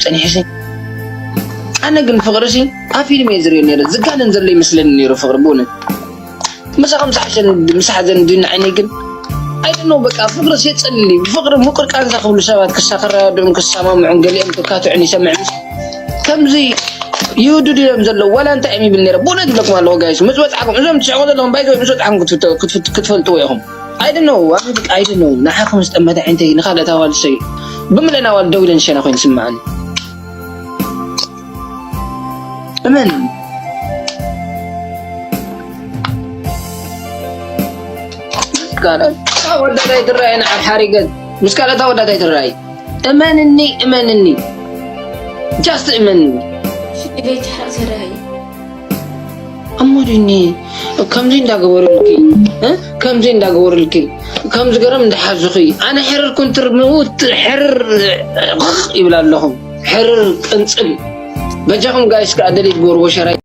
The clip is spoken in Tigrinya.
ጸኒሕሲ ኣነ ግን ፍቕርሲ ኣብ ፊልም እየ ዝርእዮ ነይረ። ዝጋነን ዘሎ ይመስለኒ ነይሩ ፍቕሪ ብእውነት። ምሳኻ ምስ ሓሸን ምስ ሓዘን ድዩ ንዓይነይ ግን ኣይደኖ በቃ ፍቕርሲ የጸልል እዩ። ፍቕሪ ምቁር ቃንዛ ክብሉ ሰባት ክሳኸራድዑን ክሰማምዑን ገሊኦም ክካትዑን ይሰምዕ። ከምዚ ይውድዱ እዮም ዘለዉ ዋላ እንታይ እዮም ይብል ነይረ። ብእውነት ይብለኩም ኣለኹ ጋይስ ምስ በጻሕኩም እዞም ትስዕቑ ዘለኹም ባይዘ ምስ በጻሕኩም ክትፍተ- ክትፍት- ክትፈልጥዎ ኢኹም። ኣይደኖ ኣነ በቃ ኣይደኖ ንዓኹም ዝጠመተ ዓይንተይ ንኻልኦት ኣዋልሰይ ብምለን ኣዋል ደው ኢለን ሸና ኮይኑ ስምዓኒ። እመን። ካልኦት ወዳት ኣይትረኣየን ኣብ ሓሪገት ምስ ካልኦት ወዳት ኣይትረኣይ። እመንኒ እመንኒ just እመንኒ። ሽግሬት ሓዘራይ እሞ ድኒ ከምዚ እንዳገበሩልኪ እ? ከምዚ እንዳገበሩልኪ ከምዚ ገረም እንዳሓዙኺ ኣነ ሕርር ኩንትር ምውት ሕርር ይብል ኣለኹም። ሕርር ቅንጽል በጃኹም ጋይስ ከኣ ደሊት ጎርቦ ሸራይ